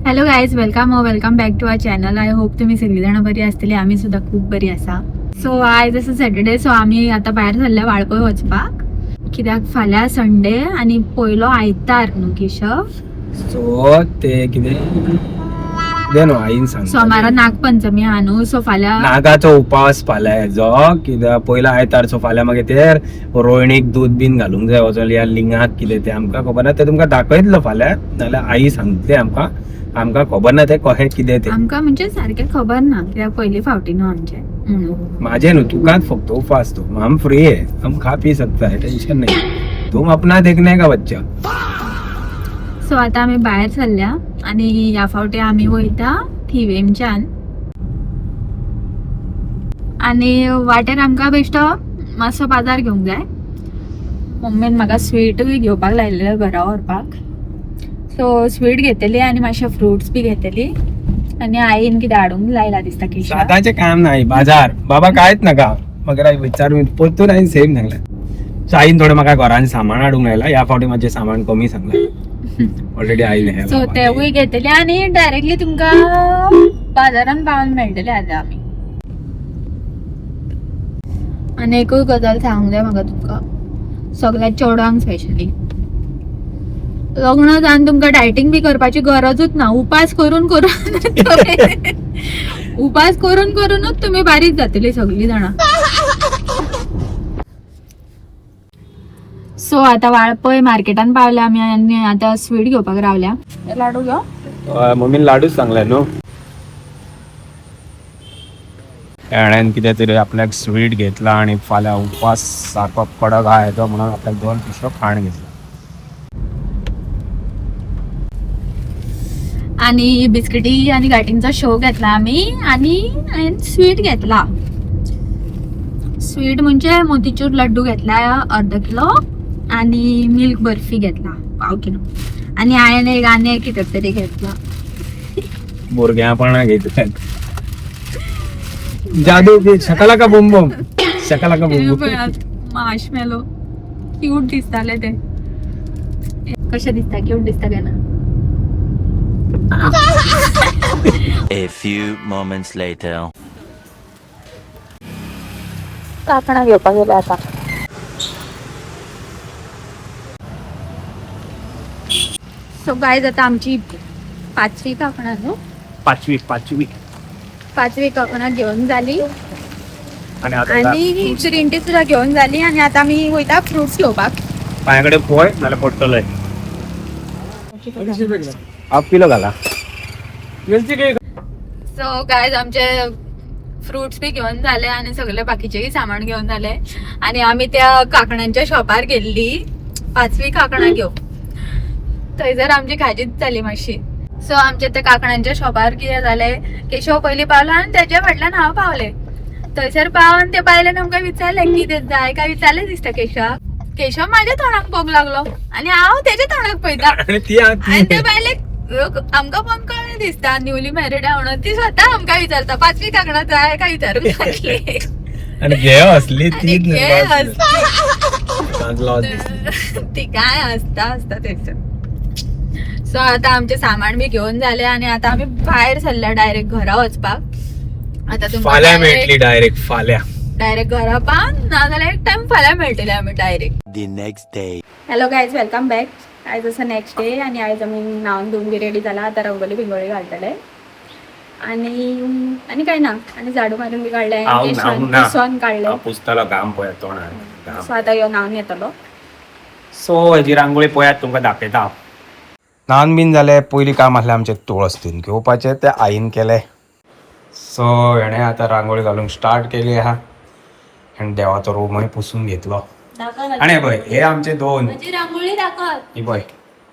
Hello guys, welcome or welcome back to our channel. I hope तुम्ही सगळीजण बरी असतली. आम्ही सुद्धा खूप बरी आसा. सो आयज आसा सॅटर्डे. सो आमी आतां भायर सरल्या वाळपय वचपाक, कित्याक फाल्यां संडे आनी पयलो आयतार न्हू केशव? सो ते कितें कितें न्हू आईन सांग. सोमारा नागपंचमी आहा न्हू, सो फाल्यां नागाचो उपास फाल्यां हेजो, कित्याक पयलो आयतार. सो फाल्यां मागीर ते रोयणीक दूद बीन घालूंक जाय वचोन या लिंगाक कितें तें आमकां खबर ना. तें तुमकां दाखयतलो फाल्यां, नाल्यार आई सांगतली आमकां. आमकां खबर ना तें कशें कितें तें. आमकां म्हणजे सारकें खबर ना, कित्याक पयली फावटी न्हू आमचें म्हणून. माझे न्हू, तुकाच फक्त उपास तो. हम फ्री है, हम खा पी सकता है, टेंशन नहीं. तुम अपना देखने का बच्चा. सो आता आमी भायर सरल्या आनी ह्या फावटी आमी वयता थिवेमच्यान आनी वाटेर आमकां बेश्टो मातसो बाजार घेवंक जाय. मम्मीन म्हाका स्वीटूय घेवपाक लायलेलें घरा व्हरपाक. सो स्वीट घेतली आनी मातशे फ्रुट्स बी घेतली आनी आईन कितें हाडूंक लायला दिसता केशवाक. सादाचे काम नाही बाजार बाबा, कांयच नाका. मगेर हांवें विचारून परतून हांवें सेम सांगलें. सो आईन थोडें म्हाका घरान सामान हाडूंक लायलां. ह्या फावटी म्हाजें सामान कमी सांगलें ऑलरेडी आईन. सो तेवूय घेतले आनी डायरेक्टली तुमकां बाजारान पावन मेळटले आतां आमी. आनी एकूय गजाल सांगूंक जाय म्हाका तुमकां सगळ्या चेडवांक, स्पेशली लग्न जावन तुमकां डायटींग बी करपाची गरजूच ना. उपास करून करून उपास करून करूनच तुमी बारीक जातली सगळीं जाणां. सो आता वाळपय मार्केटान पावल्या आमी आनी आतां स्वीट घेवपाक रावल्या. लाडू घेव. मम्मीन लाडूच सांगले न्हू. हेणेन कितें तरी आपल्याक स्वीट घेतला आणि फाल्यां उपास सारको कडक आहा हेजो म्हणून आपल्याक दोन पिशो खाण घेतला. आणि बिस्किटी आणि गाठींचा शो घेतला आम्ही आणि स्वीट घेतला. स्वीट म्हणजे मोतीचूर लड्डू घेतला अर्ध किलो आणि मिल्क बर्फी घेतला पाव किलो आणि आयन एक आनी एक कितें तरी घेतला. भुरग्यांपणा घेतले. जादू की शकला का बुम बुम, शकला का बुम बुम. माश मेलो क्यूट दिसताले ते. कशें दिसता? क्यूट दिसता काय ना? A few moments later. कांकणां घेवपाक गेले आता. सो गायज, आता आमची पाचवी कांकणां न्हू? पाचवी, पाचवी. पाचवी कांकणां घेवन जाली. आणि आता आणि ग्रीन टी सुद्धा घेवन जाली आणि आता आमी वयता फ्रुट्स घेवपाक. माझ्याकडे पोय नाल्यार पडटलोय. हाफ किलो घाला. सो गायज, आमचे फ्रुट्स बी घेवन जाले आणि सगळे बाकीचेय सामान घेवन जाले आणि आमी त्या कांकणांच्या शॉपार गेल्ली पाचवी कांकणां घेवंक. थंयसर आमची खाजीच जाली मातशी. सो आमच्या त्या कांकणांच्या शॉपार कितें जालें, केशव पयलीं पावलो आनी तेच्या फाटल्यान हांव पावलें. थंयसर पावन ते बायलेन आमकां विचारलें कितें जाय काय विचारलें दिसता केशवाक. केशव म्हाज्या तोंडाक पळोवंक लागलो आनी हांव तेच्या तोंडाक पळयता. आणि ती आणि ते बायलेक आमकां पण कळ्ळें दिसता न्यूली मॅरिड आहा म्हणून. ती स्वता आमकां विचारता पाचवी कांकणां जाय काय विचारूंक लागली. आणि घे असली आनी ती घे हसली. लॉस दिसली. ती काय हसता हसता थंयसर. सो आता आमचे सामान बी घेवन जाले आणि आता आमी भायर सरल्या डायरेक्ट घरा वचपाक. आता तुमकां फाल्यां मेळटली डायरेक्ट फाल्यां. डायरेक्ट घरा पावन नाजाल्यार एक टायम फाल्यां मेळटले आमी direct. The next day. Hello guys, welcome back. आयज आसा नेक्स्ट डे आनी आयज आमी न्हावन धुवन बी रेडी जाला. आतां रंगोली बिंगोली घालतले आनी आनी काय ना आनी झाडू मारून बी काडलें. हांव न्हावंक ना. केसन काडलें. हांव पुसतलो घाम पळयात तोंडार घाम. सो आतां यो न्हावन येतलो. सो हेजी रांगोळी पळयात, तुमकां दाखयता. न्हावन बीन जालें. पयलीं काम आसलें आमचें तुळस धुवन घेवपाचें, तें आईन केलें. सो हेणें आतां रांगोळी घालूंक स्टार्ट केली आहा आनी देवाचो रूमय पुसून घेतलो. आनी हे पळय, हे आमचे दोन म्हजी रांगोळी दाखय. ही पळय.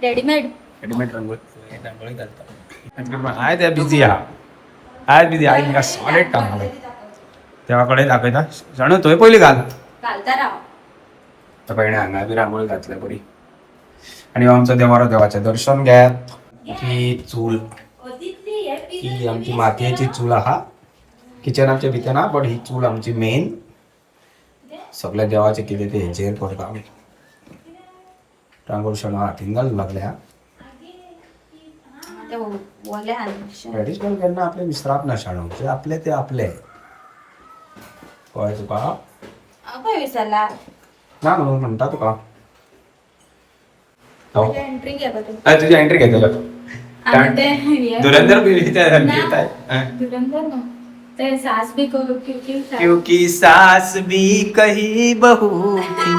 रेडीमेड. रेडीमेड रांगोळी. हे रांगोळी घालता. आयज हे बिजी आहा, आयज बिजी. आयज म्हाका सॉलीड काम आहा. देवा कडेन दाखयता जाणू, थंय पयलीं घाल. घालता राव. तर हेणें हांगा बी रांगोळी घातल्या बरी. आनी हो आमचो देवारो, देवाचें दर्शन घेयात. ही चूल, ही आमची मातयेची चूल आहा. किचन आमच्या भितर ना, बट he चूल आमची मेन. सगळ्या देवाचे कितें ते हेचेर करता आमी. रांगोळ शेणो हातीन घालूंक लागल्या. ते ओले आहा. ट्रेडिशनल केन्ना आपले विसराप ना शाणू, जे आपले ते आपले, कळ्ळें तुका? हांव खंय विसरला? ना न्हू म्हणटा तुका हो. एंट्री घे तूं. तुझी एंट्री घेतलो. आनी ते हे- धुरंधर बी ना. धुरंधर न्हू ते सास बी क्योंकि क्योंकि सास भी कही बहू थी.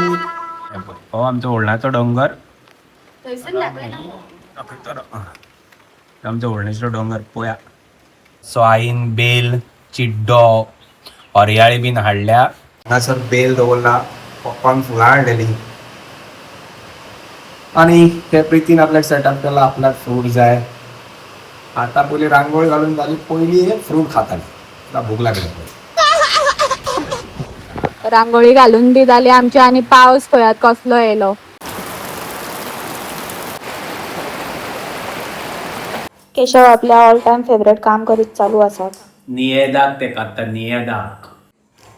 हो आमचो होळणाचो डोंगर. थंयसर लागले ना. आमचो होळणेचो डोंगर पोया. सो आईन बेल चिड्डो हरयाळी बीन हाडल्या. हांगासर बेल दवरला, पप्पान फुलां हाडलेली आनी ते प्रितीन आपल्याक सेटअप केला. आपल्याक फ्रूट जाय. आता पयली रांगोळी घालून जाली, पयली फ्रूट खाताली, तुला भूक लागली. रांगोळी घालून बी जाली आमची आनी पावस पळयात कसलो येयलो. केशव आपल्या ऑल टायम फेवरेट काम करीत चालू आसात. नियेदाक ते काडटा, नियेदाक.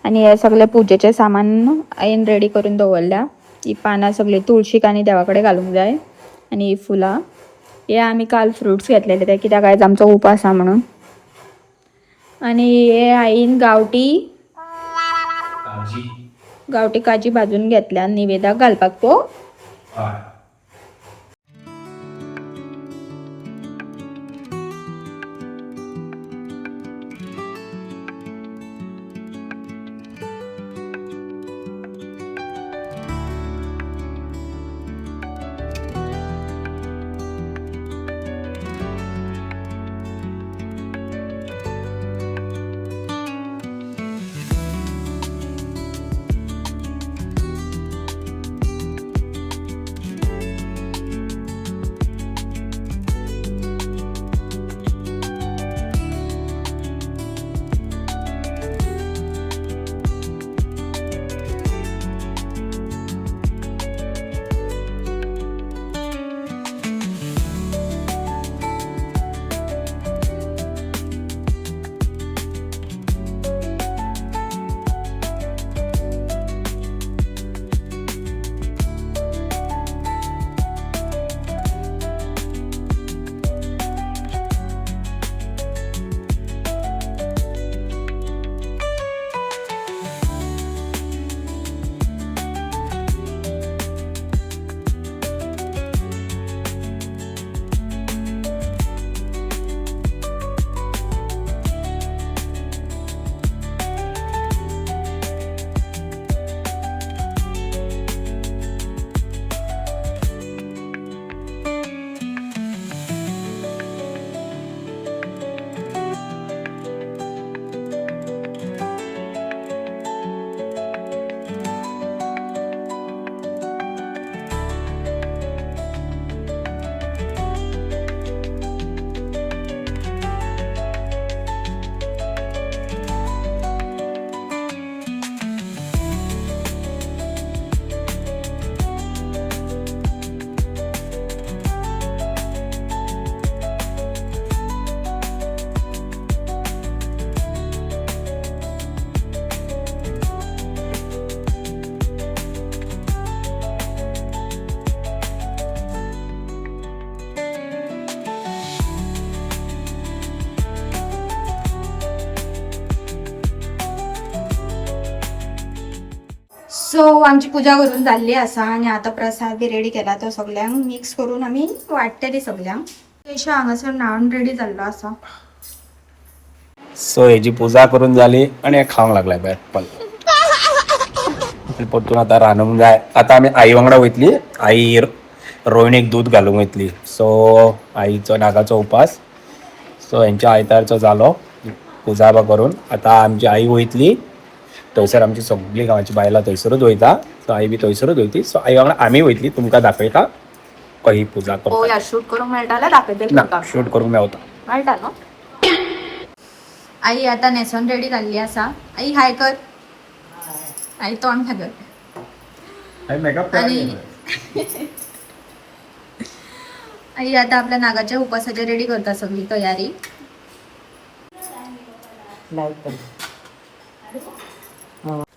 आणि हे सगळे पुजेचे सामान आईन रेडी करून दवरल्या. ही पानां सगळी तुळशीक आनी देवा कडेन घालूंक जाय आनी ही फुलां. हे आमी काल फ्रुट्स घेतलेले ते कित्याक आयज आमचो उपास आहा म्हणून. आनी हे आईन गांवठी काजी. गांवठी काजी भाजून घेतल्या निवेदाक घालपाक तो. हय. सो आमची पुजा करून जाल्ली आसा आनी आतां प्रसाद बी रेडी केला तो सगल्यांक मिक्स करून आमी वाडटली सगल्यांक. केशव हांगासर न्हावन रेडी जाल्लो आसा. सो हेजी पुजा करून जाली आनी हे खावंक लागले एप्पल. आनी परतून आतां रांदूंक जाय. आतां आमी आई वांगडा वयतली, आई रोयणीक दूद घालूंक वयतली. सो आईचो नागाचो उपास. सो हेंच्या आयतारचो जालो पुजा बा करून. आतां आमची आई वयतली थंयसर, आमची सगळीं गांवाची बायलां थंयसरूच वयता. सो आई बी थंयसरूच वयतली. सो आई वांगडा आमी वयतली, तुमकां दाखयता कही पुजा करता. शूट करूंक मेळटा जाल्यार दाखयतले ना, तुमकां. शूट करूंक मेवता. मेळटा न्हू? आई आता न्हेसोन रेडी जाल्ली आसा. आई हाय कर. आई तोंड खातर. मेकअप. आणि आई आता आपल्या नागाच्या उपासाची रेडी करता सगळी तयारी.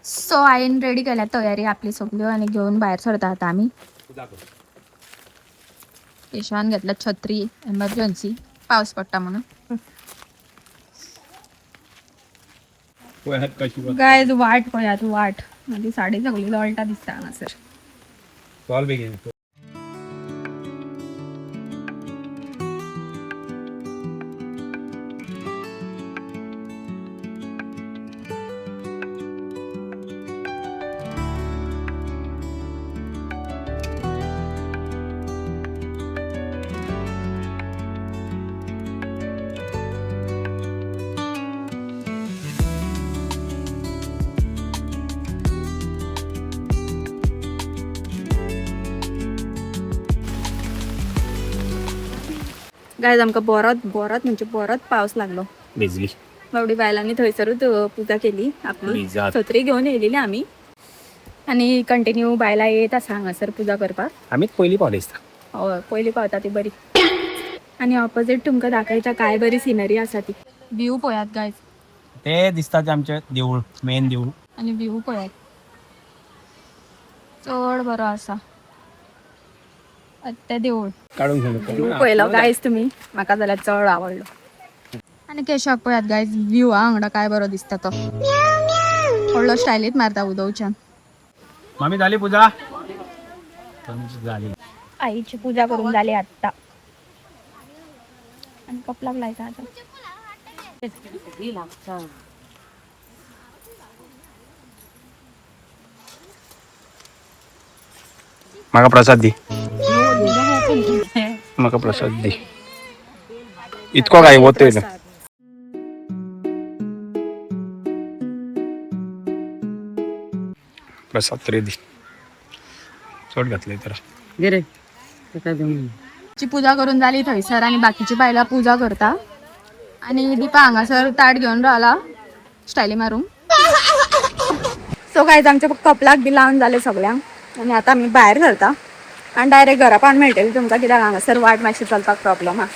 सो आईन रेडी केल्या तयारी आपली सगळी आणि घेऊन बाहेर सरता आता आम्ही. केशवान घेतला छत्री, एमर्जन्सी. पावस पडटा म्हणून. गायज वाट पळयात, वाट. माझी साडी सगळी लोळटा दिसता हांगासर. चल बेगीन. गायज आमकां बरोच बरोच म्हणजे बरोच पावस लागलो. भिजली. बावडी बायलांनी थंयसरूच पुजा केली आपली. भिजात. सत्री घेवन येयलेली आमी आनी कंटिन्यू बायलां येत आसा हांगासर पुजा करपाक. आमीच पयलीं पावले दिसता. हय, पयलीं पावता ती बरी. आनी ऑपोजीट तुमकां दाखयता काय बरी सिनरी आसा ती. व्यू पळयात गायज. ते दिसता ते आमचे देऊळ, मेन देऊळ. आनी व्यू पळयात, चड बरो आसा तें देवूळ. काडून घेवं. पळयलो गायज तुमी, म्हाका जाल्यार चड आवडलो. आनी केशवाक पळयात गायज, व्यू हा हांगडा काय बरो दिसता तो. व्हडलो स्टायलीत मारता उदोवच्यान. मामी, झाली पूजा तुमची? झाली. आईची पूजा करून झाली आत्ता आणि कपलाक लायचा आता. माका प्रसाद दी, माका प्रसाद दी. इतको काय होतोय ना. प्रसाद तरी दी. चड घातले तर. गिरे ताका घेवन. ची पूजा करून झाली थंयसर आणि बाकीची बायलां पूजा करता आणि दीपा हांगासर ताट घेवन रावला स्टायली मारूंक. सो गायज, आमच्या कपलाक बी लावन जालें सगळ्यांक आनी आतां आमी भायर सरता आनी डायरेक्ट घरा पावन मेळटली तुमकां, कित्याक हांगासर वाट मातशी चलपाक प्रॉब्लम आहा.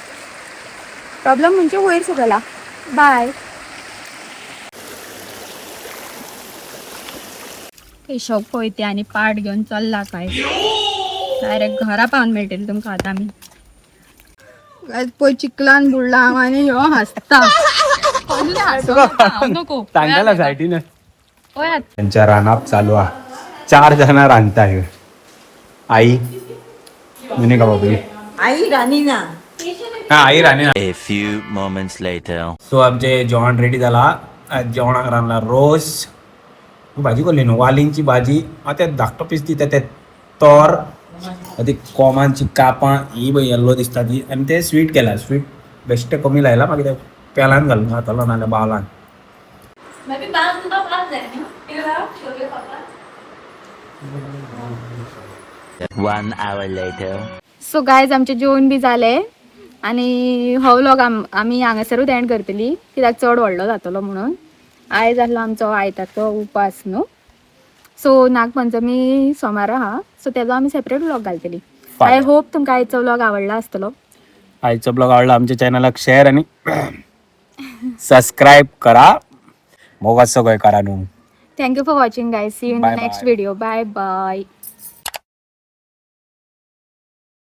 प्रॉब्लम म्हणजे वयर सकयला. बाय. केशव पळयते आनी पाट घेवन चल्ला काय. डायरेक्ट घरा पावन मेळटली तुमकां आतां आमी. पळय, चिकलान बुडला हांव आनी ह्यो हांसता. नको. सांगायला सायटीन. पळयात. त्यांच्या रानात चालू आ, चार जण रांदता. हे आई मिनी का बाबी. आई राणी ना. हा, आई राणी. A few moments later. So आमचे जेवण रेडी झाला. आज जेवणाक रांदला रोस, भाजी करली न्हू, वालींची भाजी. आतां ते धाकटो पीस दिता ते तोर, ती कोमांची कापां ही पळय येल्लो दिसता ती. आनी ते स्वीट केला. स्वीट बेश्टें कमी लायला, मागीर ते पेलान घालून खातलो नाल्यार बावलान. 1 hour later. So guys, आमचें जेवण बी जालें आनी हो व्लॉग आमी हांगासरूच एंड करतली, कित्याक चड व्हडलो जातलो म्हणून. आयज आसलो आमचो आयताचो उपास न्हू. सो नागपंचमी सोमारा आहा, सो तेजो आमी सेपरेट व्लॉग घालतली. I hope तुमकां आयचो व्लॉग आवडला आसतलो. आजचा ब्लॉग आवडला आमच्या चॅनलाक शेअर आणि सबस्क्राईब करा. मोगात सगळं करा न्हू. Thank you for watching guys. See you in the Bye next bye. Video. Bye bye.